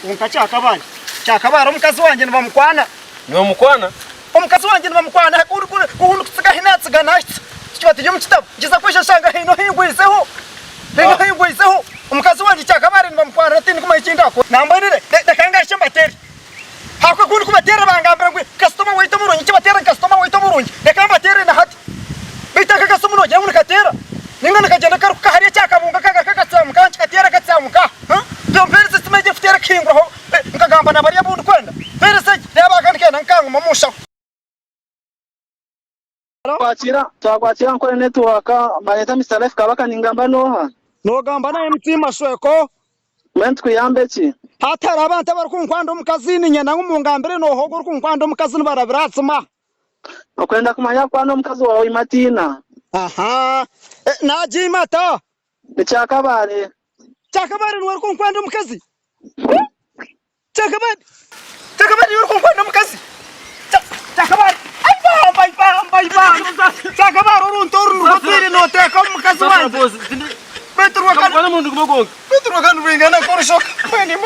Kwonka Kyakabaare, Kyakabaare omukazi wangye nibamukwana. Nibamukwana? Omukazi wangye nibamukwana ku ndikutsiga ahi naatsiga naahitsya tukiba turi omu kitabo nkiza kwija nshanga haine ohingwizeho, haine ohingwizeho. Omukazi wangye Kyakabaare nibamukwana tindikumanya eki ndaakora. Nambwenu reka ngarukye mbateere. Ahabw'okuba ku ndikubateerera bangambira ngu kasitoma waitu omurungi, nikibateerera ngu kasitoma waitu omurungi, reka mbateerere na hati. Beitu aka akasimu noogira ngu nikateera? Nainga nikagyenda karikuka hariya kya kabunga kagaruka katsyamuka, nikikateera katsyamuka. Mpeereza esimu egi erikuteera ekahinguraho nkagamba na bariya abu ndikwenda. Mpeereza egi, reeba aka nikenda ngu kanguma omu nshaho. Twakwakira twakwakira Ankole Network bareeta Mister Life Kabaka ningamba noha? Nogamba na MC Mashweko. Mbwenu tukuyambe ki? Hati hariho abantu abarikunkwanda omukazi niinyenda ngu mungambire nooha ogwo orikunkwanda omukazi nibarabira aha tsima. Okwenda kumanya kwana omukazi waawe oimatiina. Ahaa nagiima ata? Ni Kyakabaare. Kyakabaare niwe orikunkwanda omukazi? Kyakabaare Kyakabaare niwe orikunkwanda omukazi? Kyakabaare Ai bamba ai bamba ai bamba Kyakabaare oruntu oru nirwo otwire nooteeka omu mukazi wangye? Beitu rwaka Beitu rwaka nirwingana nk'orushoka. Mbwenu imwe.